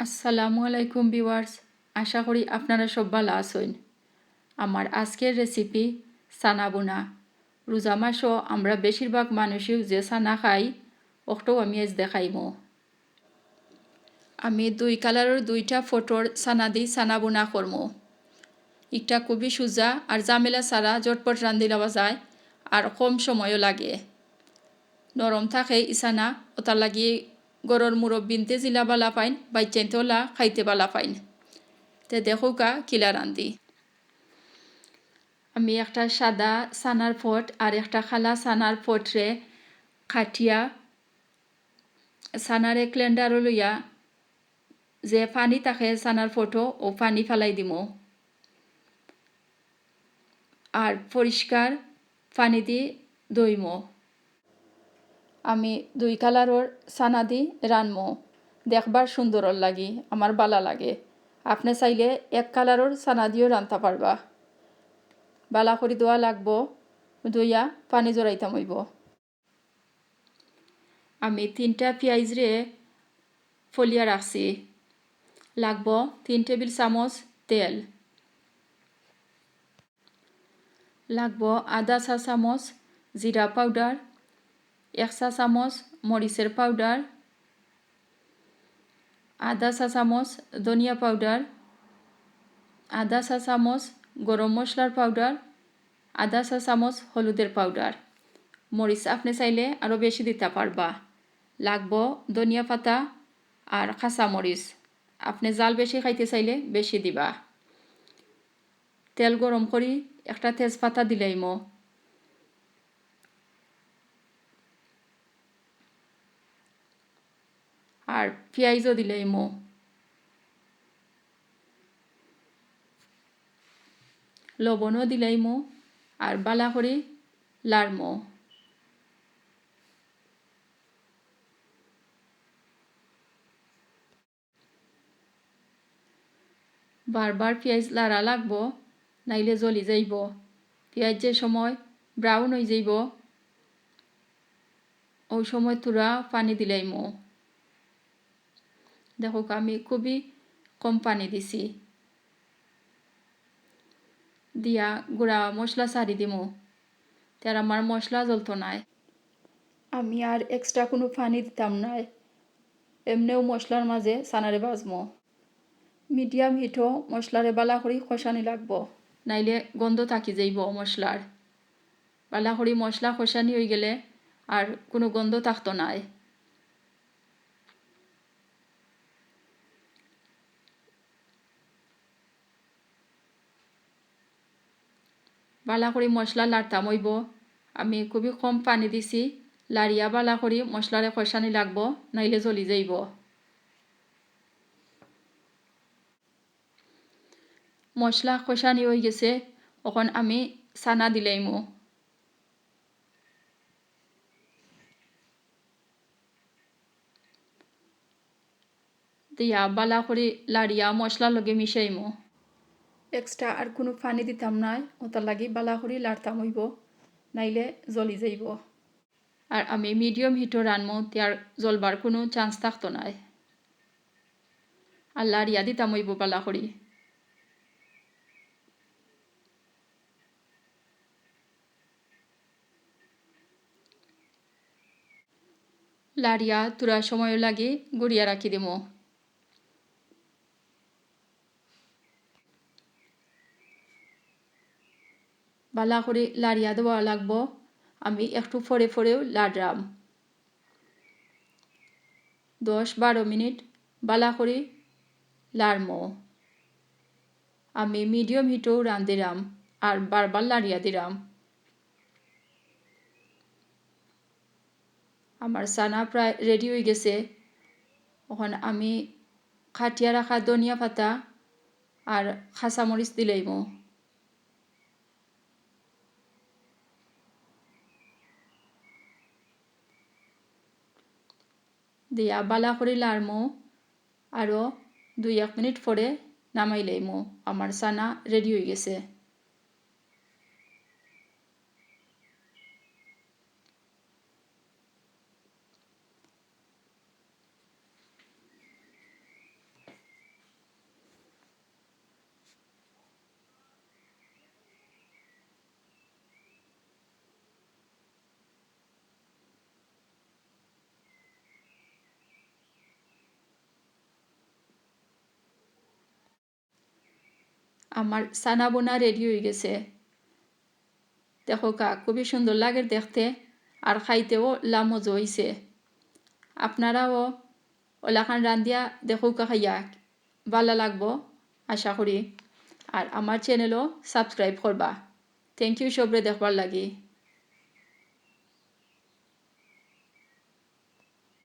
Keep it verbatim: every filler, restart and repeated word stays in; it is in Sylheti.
আসসালামু আলাইকুম viewers, আশা করি আপনারা সব ভালা আছইন। আমার আজকের recipe চানা ভুনা। রোজা মাসো আমরা বেশিরভাগ মানুষেউ যে চানা খাই, অকটাউ আমি আইজ দেখাইমু। আমি দুই কালারর দুইটা ফটর চানা দি চানা ভুনা করমু। ইটা খুবই সুজা আর ঝামেলা ছাড়া ঝটপট রান্ধিলাওয়া যায়, আর কম সময়ও লাগে। নরম থাকে ই চানা, অতার লাগি ঘরর মুরব্বিন্তে জিলা ভালা পাইন, বাইচ্চাইন্তে অলা খাইতে ভালা পাইন। তে দেখউক্কা কিলা রান্ধি। আমি একটা সাদা চানার ফট আর একটা কালা চানার ফটরে কাটিয়া চানারে blenderও লইয়া যে পানি থাকে চানার ফটো, অউ পানি ফালাই দিমু। আর পরিষ্কার পানি দি ধইমু। আমি দুই কালারর চানা দি রানমু, দেখবার সুন্দরর লাগি আমার ভালা লাগে। আপনে চাইলে এক কালারর চানা দিও রানতা পারবা। ভালা করি ধওয়া লাগবো, ধইয়া পানি ঝরাইতাম অইবো। আমি তিনটা পিয়াইজরে ফলিয়া রাখছি। লাগবো তিন টেবিল চামচ তেল, লাগবো আধা চা চামচ জিরা পাউডার, এক চা চামচ মরিচর পাউডার, আধা চা চামচ ধনিয়া পাউডার, আধা চা চামচ গরম মশলার পাউডার, আধা চা চামচ হলুদর পাউডার। মরিচ আপনে চাইলে আরও বেশি দিতা পারবা। লাগবো ধনিয়া পাতা আর কাঁচা মরিচ। আপনে ঝাল বেশি খাইতে চাইলে বেশি দিবা। তেল গরম করি একটা তেজপাতা দিলাইমু। আর পিয়াইজও দিলাইমু। লবণও দিলাইমু। আর ভালা করি লাড়মু। বারবার পিয়াইজ লাড়া লাগবো, নাইলে জ্বলি যাইবো। পিয়াইজ যে সময় brown অইযাইবো, অউ সময় থুড়া পানি দিলাইমু। দেখউক্কা, আমি খুবই কম পানি দিছি। দিয়া গুড়া মশলা ছাড়ি দিমু, তে আর আমার মশলা জ্বলতো নায়। আমি আর extra কুনু পানি দিতাম নায়, এমনেউ মশলার মাঝে চানারে ভাজমু। Medium heatও মশলারে ভালা করি কষানি লাগবো, নাইলে গন্ধ থাকি যাইবো মশলার। ভালা করি মশলা কষানি অইগেলে আর কুনু গন্ধ থাকতো নায়। ভালা করি মশলা লাড়তাম অইবো। আমি খুবই কম পানি দিছি, লাড়িয়া ভালা করি মশলারে কষানি লাগবো, নাইলে জ্বলি যাইবো। মশলা কষানি অইগেছে, অখন আমি চানা দিলাইমু। দিয়া ভালা করি লাড়িয়া মশলার লগে মিশাইমু। Extra আর কুনু পানি দিতাম নায়, অতার লাগি ভালা করি লাড়তাম অইবো, নাইলে জ্বলি যাইবো। আর আমি medium heatও রানমু, তে আর জ্বলবার কুনু chance থাকতো নায়। আর লাড়িয়া দিতাম অইবো ভালা করি। লাড়িয়া থুড়া সময়র লাগি গুড়িয়া রাখি দিমু। ভালা করি লাড়িয়া দেওয়া লাগবো। আমি একটু পরে পরেউ লাড়রাম। দশ বারো মিনিট ভালা করি লাড়মু। আমি medium heatও রান্ধিরাম আর বারবার লাড়িয়া দিরাম। আমার চানা প্রায় ready অইগেছে। অখন আমি কাটিয়া রাখা ধনিয়া পাতা আর কাঁচা মরিচ দিলাইমু। দিয়া ভালা করি লাড়মু, আরো দুই এক মিনিট পরে নামাইলাইমু। আমার চানা ready অইগেছে। আমার চানা বোনা ready অইগেছে। দেখউক্কা, খুবই সুন্দর লাগের দেখতে, আর খাইতেও লা মজা অইছে। আপনারাও অলাখান রান্ধিয়া দেখউক্কা, খাইয়া ভালা লাগবো আশা করি। আর আমার channel-ও subscribe করবা। Thank you সবরে দেখবার লাগি।